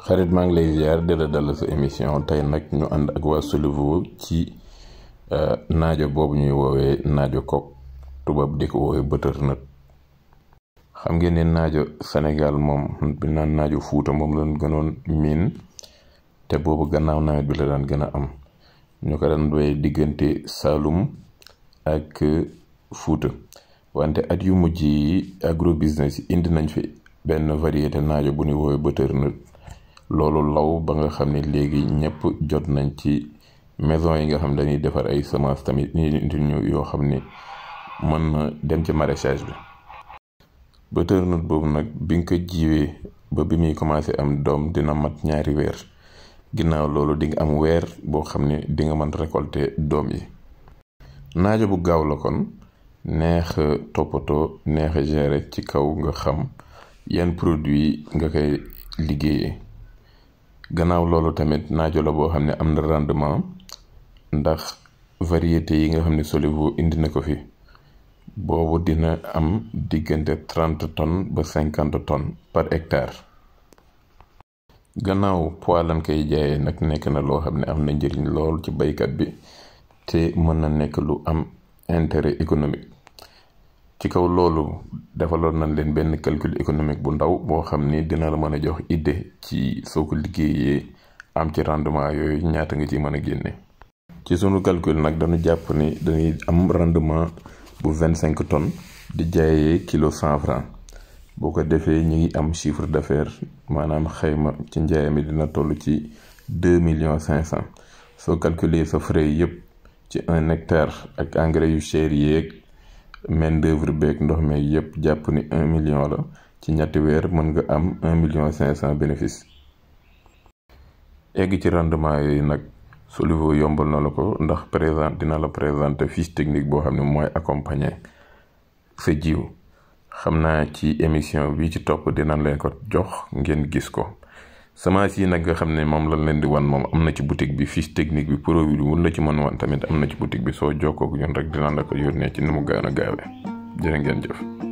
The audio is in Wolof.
xarit maa ngi lay ziar di la dalal sa émission tey nag ñu ànd ak waa Solivo ci naajo boobu ñuy woowee naajo coque tubaab di ko woowee butternut. xam ngeen ne naajo Sénégal moom bi naan naajo Fuuta moom lañ gënoon miin te boobu gannaaw nawet bi la daan gën a am ñu ko daan doy diggante Saalum ak Fuuta wante at yu mujj yi agro business yi indi nañ fi benn variété naajo bu ñuy woowee butternut. loolu law ba nga xam ne léegi ñëpp jot nañ ci maison yi nga xam dañuy defar ay semence tamit ñu indi ñu yoo xam ne mën na dem ci maraîchage bi. butternut boobu nag bi nga ko jiwee ba bi muy commencé am doom dina mat 2 weer ginnaaw loolu di nga am weer boo xam ne di nga mën récolter doom yi. naajo bu gaaw la kon neex toppatoo neex a gérer ci kaw nga xam yan produit nga koy liggéeyee. gannaaw loolu tamit naajo la boo xam ne am na rendement ndax variété yi nga xam ne Solivo indi na ko fi boobu dina am diggante 30 tonnes ba 50 tonnes par hectare. gannaaw poids lañ koy jaayee nag nekk na loo xam ne am na njëriñ lool ci baykat bi te mën na nekk lu am intérêt économique. ci kaw loolu defaloon nañ leen benn calcul économique bu ndaw boo xam ni dina la mën a jox idée ci soo ko liggéeyee am ci rendement yooyu ñaata nga ci mën a génne. ci sunu calcul nag dañu jàpp ni dañuy am rendement bu 25 tonnes di jaayee kilo 100 francs boo ko defee ñu ngi am chiffre d'affaires maanaam xayma ci njaay mi dina toll ci 2,5 millions. soo calculer sa frais yëpp ci 1 hectare ak engrais yu cher yeeg main d'œuvre beeg ndox mi yëpp jàpp ni 1 million la ci ñetti weer mën nga am 1,5 million bénéfice. egg ci rendement yooyu nag Solivo yombal na la ko ndax dina la présenter fiche technique boo xam ne mooy accompagner sa jiw. xam naa ci émission bi ci topp dinañ leen ko jox ngeen gis ko. semence yi nag nga xam ne moom lañ leen di wan moom am na ci boutique bi fiche technique bi produit bi mun la ci mën wan tamit am na ci boutique bi soo jokkoo ak ñun rek dinañ la ko yónnee ci ni mu gën a gaawee jërë ngeen jëf.